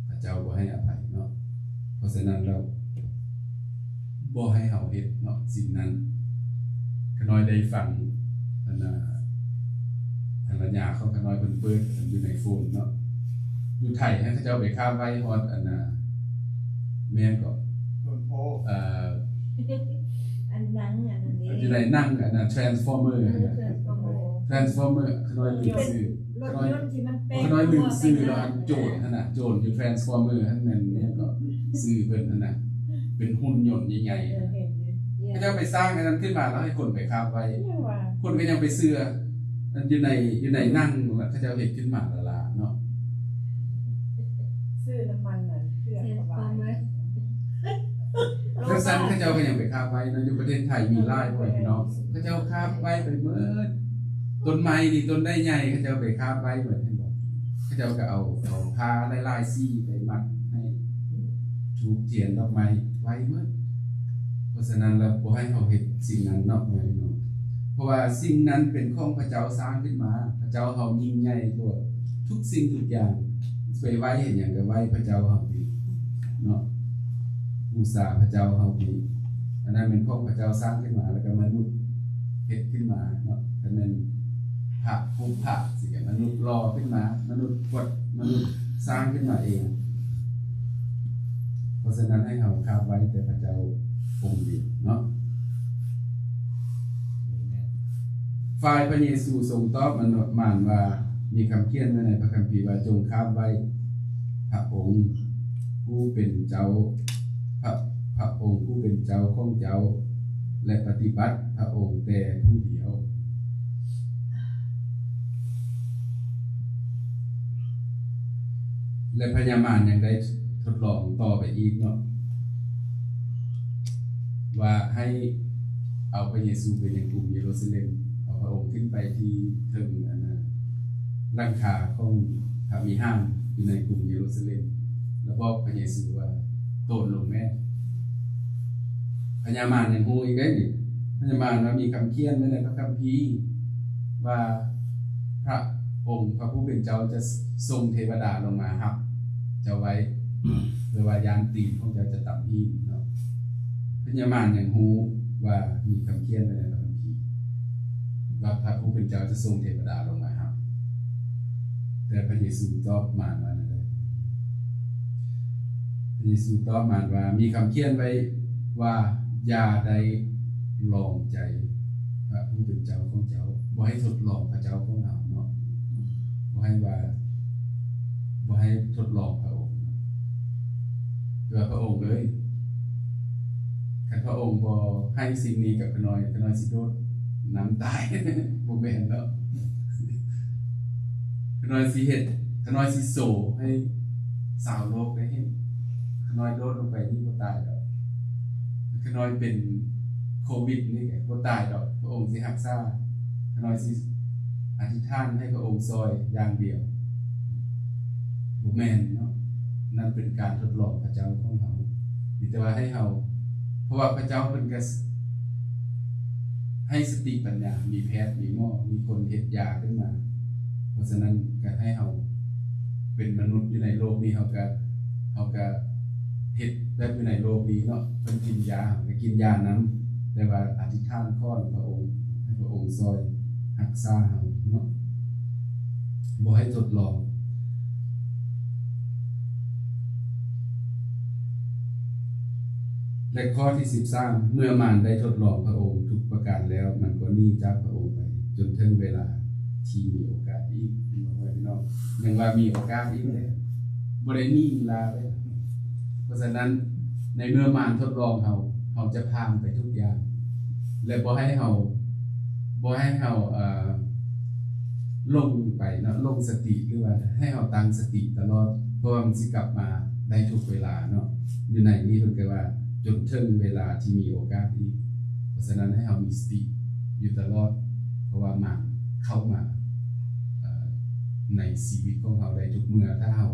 ພະເຈົ້າບໍ່ໃຫ້ອະໄພເນາະ. ເພາະສະນັ້ນແລ້ວ ບໍ່ໃຫ້ເຮົາເຮັດເນາະ ສິ່ງນັ້ນ. ຂ້ານ້ອຍໄດ້ຟັງ ອັນນ່າ ພັນລະຍາຂອງຂ້ານ້ອຍເພິ່ນເປີດ ອັນ ຢູ່ໃນໂຟນເນາະ, ຢູ່ໄທຫັ້ນເຂົາເຈົ້າໄປຄາບໄຫວ້ຮອດ ອັນນ່າ ແມ່ນກໍ ຕົ້ນໂພ ເອີ ອັນໜັງ ອັນນັ້ນເດ້ ຢູ່ໃນໜັງ ອັນນ່າ Transformer ເອີ ຫັ້ນນະ Trans- Transformer ຂ້ານ້ອຍລືມຊື່ ລົດຍົນທີ່ມັນແປງ ຂ້ານ້ອຍລືມຊື່ແລ້ວ ອັນໂຈນຫັ້ນນະ ໂຈນຢູ່ Transformer ຫັ້ນແມ່ນຫຍັງກໍ ຊື່ເພິ່ນຫັ້ນນະ ເປັນຫຸ່ນຍົນໃຫຍ່ໆ ເອີ ຫັ້ນນະ ເຫັນຢູ່ ເຂົາເຈົ້າໄປສ້າງອັນນັ້ນຂຶ້ນມາ ແລ້ວໃຫ້ຄົນໄປຄາບໄວ້ ຍັງວ່າ ຄົນກໍຍັງໄປເຊື່ອ ອັນຢູ່ໃນ ຢູ່ໃນໜັງ ເຂົາເຈົ້າເຮັດຂຶ້ນມາຫຼ້າໆເນາະ ຊື້ນ້ຳມັນອັນເຄື່ອງເຂົ້າໄປ Transformer ຈັ່ງຊັ້ນເຂົາເຈົ້າກໍຍັງໄປຄາບໄວ້ເນາະ ຢູ່ປະເທດໄທມີຫຼາຍ ພໍ່ແມ່ພີ່ນ້ອງ ເຂົາເຈົ້າຄາບໄວ້ໄປໝົດ ຕົ້ນໄມ້ນີ້ ຕົ້ນໄດ້ໃຫຍ່ ເຂົາເຈົ້າໄປຄາບໄວ້ໝົດ ເຫັນບໍ່? ເຂົາເຈົ້າກໍເອົາ ເອົາຜ້າຫຼາຍໆສີໄປມັດໃຫ້ ທູບທຽນດອກໄມ້ໄວ້ໝົດ ເພາະສະນັ້ນແລ້ວບໍ່ໃຫ້ເຮົາເຮັດສິ່ງນັ້ນເນາະ ພໍ່ແມ່ພີ່ນ້ອງ ເພາະວ່າສິ່ງນັ້ນເປັນຂອງພະເຈົ້າສ້າງຂຶ້ນມາ ພະເຈົ້າເຮົາຍິ່ງໃຫຍ່ກວ່າທຸກສິ່ງທຸກຢ່າງ ໄປໄຫວ້ເຮັດຫຍັງກໍໄຫວ້ພະເຈົ້າເຮົານີ້ເນາະ ບູຊາພະເຈົ້າເຮົານີ້ ອັນນັ້ນແມ່ນຂອງພະເຈົ້າສ້າງຂຶ້ນມາ ແລ້ວກໍມະນຸດເຮັດຂຶ້ນມາເນາະ ກໍແມ່ນພະ ຮູບພະ ຊິແມ່ນມະນຸດຫຼໍ່ຂຶ້ນມາ ມະນຸດກົດ ມະນຸດສ້າງຂຶ້ນມາເອງ ເພາະສະນັ້ນໃຫ້ເຮົາຄາບໄວ້ແຕ່ພະເຈົ້າອົງດຽວເນາະ ຝ່າຍພະເຢຊູຊົງຕອບມານວ່າ ມີຄຳຂຽນໄວ້ໃນພະຄຳພີວ່າ ຈົ່ງຄາບໄວ້ພະອົງຜູ້ເປັນເຈົ້າ ພະ ພະອົງຜູ້ເປັນເຈົ້າຂອງເຈົ້າ ແລະ ປະຕິບັດພະອົງແຕ່ຜູ້ດຽວ. ແລະ ພະຍາມານຍັງໄດ້ທົດລອງຕໍ່ໄປອີກເນາະ ວ່າໃຫ້ເອົາພະເຢຊູໄປຍັງກຸງເຢຣູຊາເລັມ ເອົາພະອົງຂຶ້ນໄປທີ່ເທິງ ອັນນ່າ ຫຼັງຄາຂອງພະວິຫານຢູ່ໃນກຸງເຢຣູຊາເລັມ ແລ້ວບອກພະເຢຊູວ່າ ໂຕນລົງແມ່. ພະຍາມານຍັງຮູ້ອີກເດ້ນີ້ ພະຍາມານວ່າມີຄຳຂຽນໄວ້ໃນພະຄຳພີວ່າ ພະອົງ ພະຜູ້ເປັນເຈົ້າຈະສົ່ງເທວະດາລົງມາຮັບເຈົ້າໄວ້ ເພື່ອວ່າຢ້ານຕີນຂອງເຈົ້າຈະຕຳຫີນເນາະ. ພະຍາມານຍັງຮູ້ວ່າມີຄຳຂຽນໄວ້ໃນພະຄຳພີ ວ່າພະຜູ້ເປັນເຈົ້າຈະສົ່ງເທວະດາລົງມາຮັບ ແຕ່ພະເຢຊູຕອບມານວ່າແນວໃດ? ພະເຢຊູຕອບມານວ່າ ມີຄຳຂຽນໄວ້ວ່າ ຢ່າໄດ້ລອງໃຈພະຜູ້ເປັນເຈົ້າຂອງເຈົ້າ, ບໍ່ໃຫ້ທົດລອງພະເຈົ້າຂອງເຮົາເນາະ, ບໍ່ໃຫ້ວ່າ ບໍ່ໃຫ້ທົດລອງພະອົງເນາະ. ເພື່ອພະອົງເອີຍ ຄັນພະອົງບໍ່ໃຫ້ສິ່ງນີ້ກັບຂ້ານ້ອຍ, ຂ້ານ້ອຍຊິໂດດນ້ຳຕາຍ. ບໍ່ແມ່ນເນາະ. ຂ້ານ້ອຍຊິເຮັດ, ຂ້ານ້ອຍຊິໂຊໃຫ້ຊາວໂລກໄດ້ເຫັນ. ຂ້ານ້ອຍໂດດລົງໄປນີ້ບໍ່ຕາຍດອກ. ຂ້ານ້ອຍເປັນໂຄວິດນີ້ກໍບໍ່ຕາຍດອກ. ພະອົງຊິຮັກສາ. ຂ້ານ້ອຍຊິອະທິຖານໃຫ້ພະອົງຊ່ອຍຢ່າງດຽວ. ບໍ່ແມ່ນເນາະ. ນັ້ນເປັນການທົດລອງພະເຈົ້າຂອງເຮົາ. ມີແຕ່ວ່າໃຫ້ເຮົາ, ເພາະວ່າພະເຈົ້າເພິ່ນກໍ ໃຫ້ສະຕິປັນຍາ, ມີແພດ, ມີໝໍ, ມີຄົນເຮັດຢາຂຶ້ນມາ. ເພາະສະນັ້ນກໍໃຫ້ເຮົາເປັນມະນຸດຢູ່ໃນໂລກນີ້, ເຮົາກໍ, ເຮົາກໍເຮັດແບບຢູ່ໃນໂລກນີ້ເນາະ, ເພິ່ນກິນຢາ, ເຮົາກໍກິນຢານຳ, ແຕ່ວ່າອະທິຖານຂໍນຳພະອົງ, ໃຫ້ພະອົງຊ່ອຍຮັກສາເຮົາເນາະ, ບໍ່ໃຫ້ທົດລອງ. ແລະ ຂໍ້ທີສິບສາມ ເມື່ອມານໄດ້ທົດລອງພະອົງທຸກປະການແລ້ວ, ມັນກໍໜີຈາກພະອົງໄປ ຈົນເຖິງເວລາທີ່ມີໂອກາດອີກ. ເຫັນບໍ່ ພໍ່ແມ່ພີ່ນ້ອງ? ຍັງວ່າມີໂອກາດອີກເດ້, ບໍ່ໄດ້ໜີເວລາເດ້. ເພາະສະນັ້ນ ໃນເມື່ອມານທົດລອງເຮົາ, ເຮົາຈະຜ່ານໄປທຸກຢ່າງ ແລະ ບໍ່ໃຫ້ເຮົາ, ບໍ່ໃຫ້ເຮົາ, ເອີ, ຫຼົງໄປເນາະ, ຫຼົງສະຕິ ຫຼືວ່າໃຫ້ເຮົາຕັ້ງສະຕິຕະຫຼອດ ເພາະວ່າມັນຊິກັບມາໄດ້ທຸກເວລາເນາະ. ຢູ່ໃນນີ້ເພິ່ນກໍວ່າ ຈົນເຖິງເວລາທີ່ມີໂອກາດອີກ. ເພາະສະນັ້ນໃຫ້ເຮົາມີສະຕິຢູ່ຕະຫຼອດ ເພາະວ່າມານເຂົ້າມາ ເອີ ໃນຊີວິດຂອງເຮົາໄດ້ທຸກເມື່ອ ຖ້າເຮົາ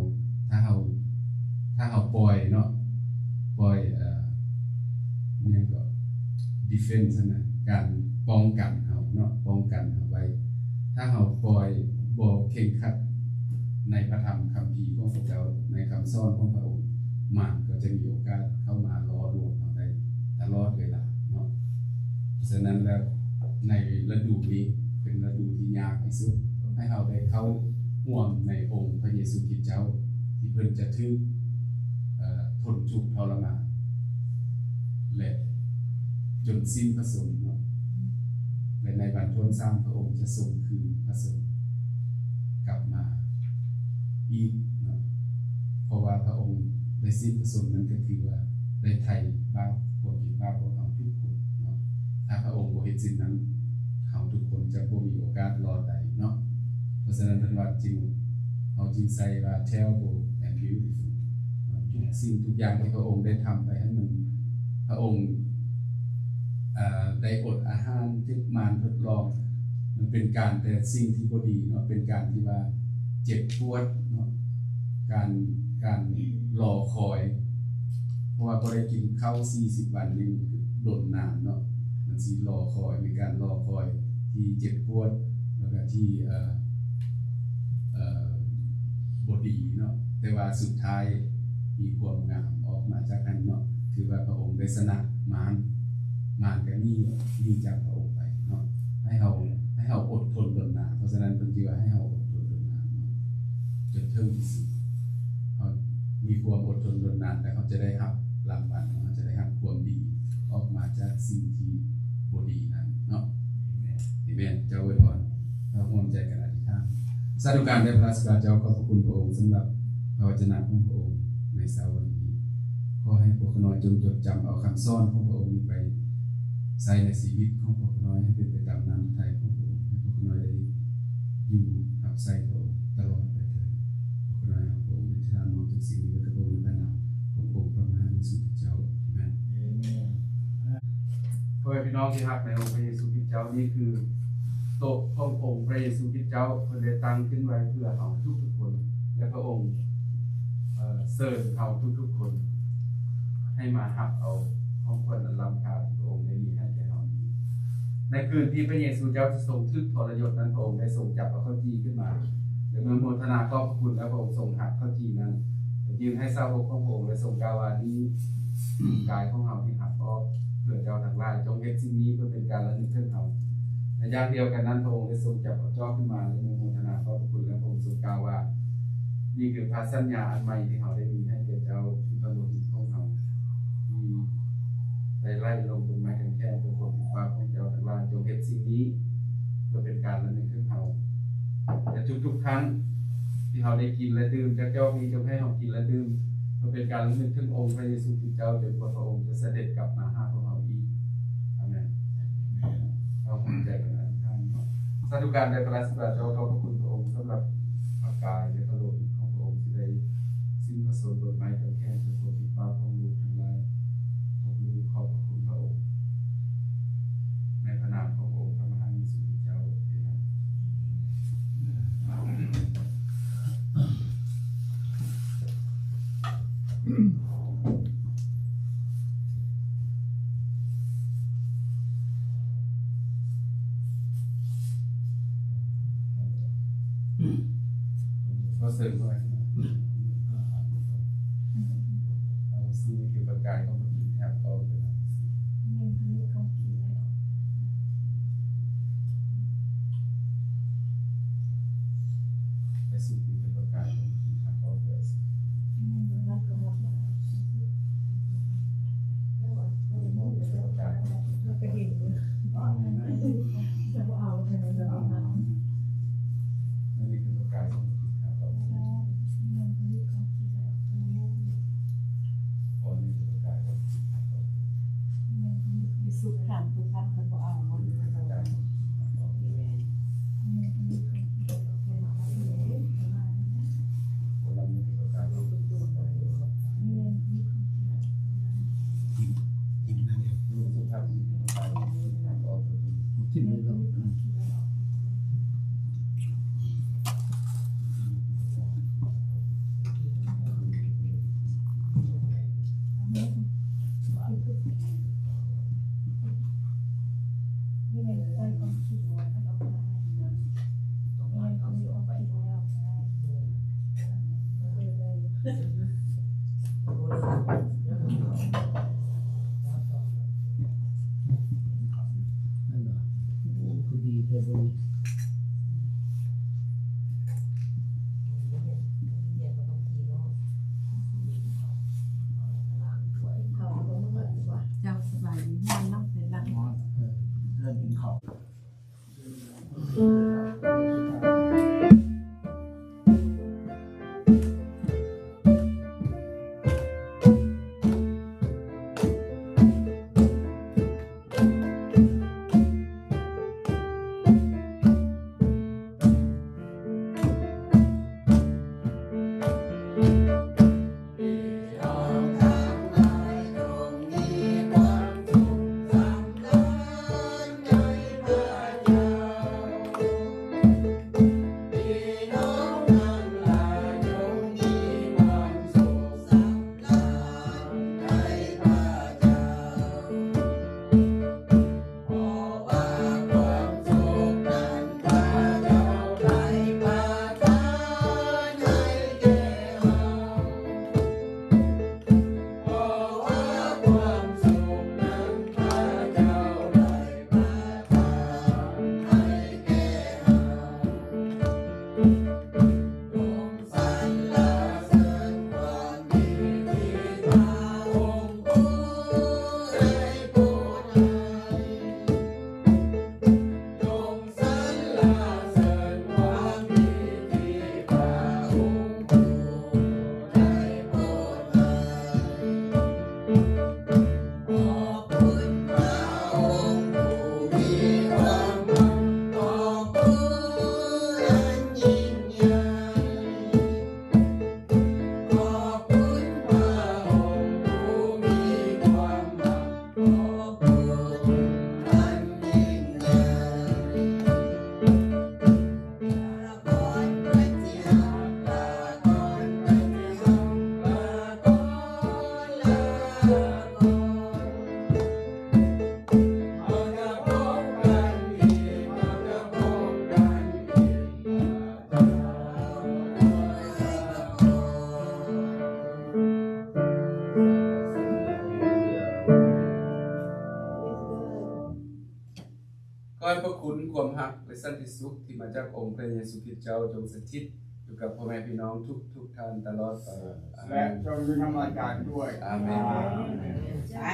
ຖ້າເຮົາ ຖ້າເຮົາປ່ອຍເນາະ ປ່ອຍ ເອີ ອີ່ຫຍັງກໍ defense ຫັ້ນນະ ການປ້ອງກັນເຮົາເນາະ ປ້ອງກັນເຮົາໄວ້. ຖ້າເຮົາປ່ອຍ ບໍ່ເຄັ່ງຄັດໃນພະທຳຄຳພີຂອງພະເຈົ້າ ໃນຄຳສອນຂອງພະອົງ ມານກໍຈະມີໂອກາດເຂົ້າມາຫຼໍ່ລວງເຮົາໄດ້ຕະຫຼອດເວລາເນາະ. ສະນັ້ນແລ້ວ ໃນລະດູນີ້ເປັນລະດູທີ່ຍາກທີ່ສຸດ ໃຫ້ເຮົາໄດ້ເຂົ້າຮ່ວມໃນອົງພະເຢຊູຄຣິດເຈົ້າ ທີ່ເພິ່ນຈະຖືກ ເອີ ທົນທຸກທໍລະມານ ແລະ ຈົນສິ້ນພະຊົນເນາະ ແລະ ໃນວັນທີສາມ ພະອົງຈະຊົງຄືນພະຊົນກັບມາອີກເນາະ. ເພາະວ່າພະອົງໄດ້ສິ້ນພະຊົນນັ້ນ ກໍຄືວ່າໄດ້ໄຖ່ບາບ ຄວາມຜິດບາບຂອງເຮົາທຸກຄົນເນາະ. ຖ້າພະອົງບໍ່ເຮັດສິ່ງນັ້ນ ເຮົາທຸກຄົນຈະບໍ່ມີໂອກາດລອດໄດ້ເນາະ. ເພາະສະນັ້ນເພິ່ນວ່າຈຶ່ງ ເຮົາຈຶ່ງໃສ່ວ່າ terrible and beautiful ເນາະ. ທຸກສິ່ງທຸກຢ່າງທີ່ພະອົງໄດ້ທຳໄປຫັ້ນ ມັນ ພະອົງ ເອີ ໄດ້ອົດອາຫານ ຖືກມານທົດລອງ ມັນເປັນການແຕ່ສິ່ງທີ່ບໍ່ດີເນາະ ເປັນການທີ່ວ່າເຈັບປວດເນາະ ການ ການລໍຄອຍ ເພາະວ່າບໍ່ໄດ້ກິນເຂົ້າສີ່ສິບວັນນີ້ ມັນຄືດົນນານເນາະ ມັນຊິລໍຄອຍ ມີການລໍຄອຍທີ່ເຈັບປວດ ແລ້ວກະທີ່ ເອີ ເອີ ບໍ່ດີເນາະ ແຕ່ວ່າສຸດທ້າຍມີຄວາມງາມອອກມາຈາກຫັ້ນເນາະ ຄືວ່າພະອົງໄດ້ຊະນະມານ ມານກໍໜີ ໜີຈາກພະອົງໄປເນາະ. ໃຫ້ເຮົາ ໃຫ້ເຮົາອົດທົນດົນນານ ເພາະສະນັ້ນເພິ່ນຈຶ່ງວ່າໃຫ້ເຮົາອົດທົນດົນນານເນາະ ຈົນເຖິງທີ່ສຸດ. ເຮົາມີຄວາມອົດທົນດົນນານ ແລ້ວເຮົາຈະໄດ້ຮັບລາງວັນ ເຮົາຈະໄດ້ຮັບຄວາມດີອອກມາຈາກສິ່ງທີ່ບໍ່ດີນັ້ນເນາະ. ອາເມນ. ເຈົ້າອວຍພອນ. ເຮົາຮ່ວມໃຈກັນອະທິຖານ. ສາທຸການແດ່ພະລາຊະບິດາເຈົ້າ, ຂອບພະຄຸນພະອົງສຳລັບພະວະຈະນະຂອງພະອົງໃນເຊົ້າວັນນີ້. ຂໍໃຫ້ພວກຂ້ານ້ອຍຈົ່ງຈົດຈຳເອົາຄຳສອນຂອງພະອົງນີ້ໄປໃຊ້ໃນຊີວິດຂອງພວກຂ້ານ້ອຍ ໃຫ້ເປັນໄປຕາມນ້ຳພະໄທຂອງພະອົງ, ໃຫ້ພວກຂ້ານ້ອຍໄດ້ຢູ່ຮັບໃຊ້ພະອົງຕະຫຼອດໄປເທີ້ນ. ພວກຂ້ານ້ອຍຮັກພະອົງ, ອະທິຖານມອບທຸກສິ່ງນີ້ໄວ້ກັບພະອົງໃນພະນາມຂອງອົງພະມະຫາເຢຊູຄຣິດເຈົ້າ. ອາເມນ. ອາເມນ. ພໍ່ແມ່ພີ່ນ້ອງທີ່ຮັກໃນອົງພະເຢຊູຄຣິດເຈົ້າ, ນີ້ຄືໂຕະຂອງອົງພະເຢຊູຄຣິດເຈົ້າ, ເພິ່ນໄດ້ຕັ້ງຂຶ້ນໄວ້ເພື່ອເຮົາທຸກໆຄົນ ແລະ ພະອົງ ເອີ ເຊີນເຮົາທຸກໆຄົນ ໃຫ້ມາຮັບເອົາຂອງຂວັນອັນລ້ຳຄ່າທີ່ພະອົງໄດ້ມີໃຫ້ແກ່ເຮົານີ້. ໃນຄືນທີ່ພະເຢຊູເຈົ້າຈະຊົງຖືກທໍລະຍົດນັ້ນ, ພະອົງໄດ້ຊົງຈັບເອົາເຂົ້າຈີ່ຂຶ້ນມາ ແລະ ເມື່ອໂມທະນາຂອບພະຄຸນແລ້ວ, ພະອົງຊົງຫັກເຂົ້າຈີ່ນັ້ນ ແລະ ຍື່ນໃຫ້ສາວົກຂອງພະອົງ ແລະ ຊົງກ່າວວ່າ, ນີ້ ກາຍຂອງເຮົາທີ່ຫັກອອກເພື່ອເຈົ້າທັງຫຼາຍ, ຈົ່ງເຮັດສິ່ງນີ້ເພື່ອເປັນການລະນຶກເຖິງເຮົາ. ໃນຍາມດຽວກັນນັ້ນ, ພະອົງໄດ້ຊົງຈັບເອົາຈອກຂຶ້ນມາ ແລະ ເມື່ອໂມທະນາຂອບພະຄຸນແລ້ວ, ພະອົງຊົງກ່າວວ່າ, ນີ້ຄືພັນສັນຍາອັນໃໝ່ທີ່ເຮົາໄດ້ມີໃຫ້ແກ່ເຈົ້າ, ຄືພະໂລຫິດຂອງເຮົາທີ່ໄດ້ໄຫຼລົງບົນໄມ້ກາງແຂນເພື່ອຄວາມຜິດບາບຂອງເຈົ້າທັງຫຼາຍ. ຈົ່ງເຮັດສິ່ງນີ້ເພື່ອເປັນການລະນຶກເຖິງເຮົາ. ແລະ ທຸກໆຄັ້ງທີ່ເຮົາໄດ້ກິນ ແລະ ດື່ມຈາກຈອກນີ້, ຈົ່ງໃຫ້ເຮົາກິນ ແລະ ດື່ມ ເພື່ອເປັນການລຳລຶກເຖິງອົງພະເຢຊູຄຣິດເຈົ້າ ຈົນກວ່າພະອົງຈະສະເດັດກັບມາຫາພວກເຮົາອີກ. ອາເມນ. ເຮົາຮ່ວມໃຈກັນອະທິຖານເນາະ. ສາທຸການແດ່ພະລາຊະບິດາເຈົ້າ, ຂອບພະຄຸນພະອົງສຳລັບພະກາຍ ແລະ ພະໂລຫິດຂອງພະອົງ ທີ່ໄດ້ສິ້ນພະຊົນບົນໄມ້ກາງແຂນ ເພື່ອຄວາມຜິດບາບຂອງລູກທັງຫຼາຍ. ຍົກມືຂອບພະຄຸນພະອົງ ໃນພະນາມຂອງອົງພະມະຫາເຢຊູຄຣິດເຈົ້າ. ເອເມນ. ຂໍເຊີນ ເອົາ ນີ້ຄືປະກາຍຂອງພະຄຣິດທີ່ຮັກອອກເລີຍນະ. ແມ່ນ ພະຄຣິດຂອງກິນແລ້ວ. ພະເຢຊູຄືປະກາຍຂອງພະຄຣິດທີ່ຮັກອອກເລີຍ. ແມ່ນ ຮັກກໍຮັກ. ນັ້ນເນາະ ໂອ້ ຄືດີແທ້ເບິ່ງ ເຈົ້າ ສະບາຍດີ ຮ້ອນເນາະ ເປັນລະ ຮ້ອນ ເອີ ເດີນກິນເຂົ້າ. ຂໍໃຫ້ພະຄຸນ, ຄວາມຮັກ ແລະ ສັນຕິສຸກທີ່ມາຈາກອົງພະເຢຊູຄຣິດເຈົ້າ ຈົ່ງສະຖິດຢູ່ກັບພໍ່ແມ່ພີ່ນ້ອງທຸກໆທ່ານຕະຫຼອດໄປ. ແລະ ຈົ່ງຢູ່ນຳອາຈານດ້ວຍ. ອາເມນ. ອາເມນ. ສາ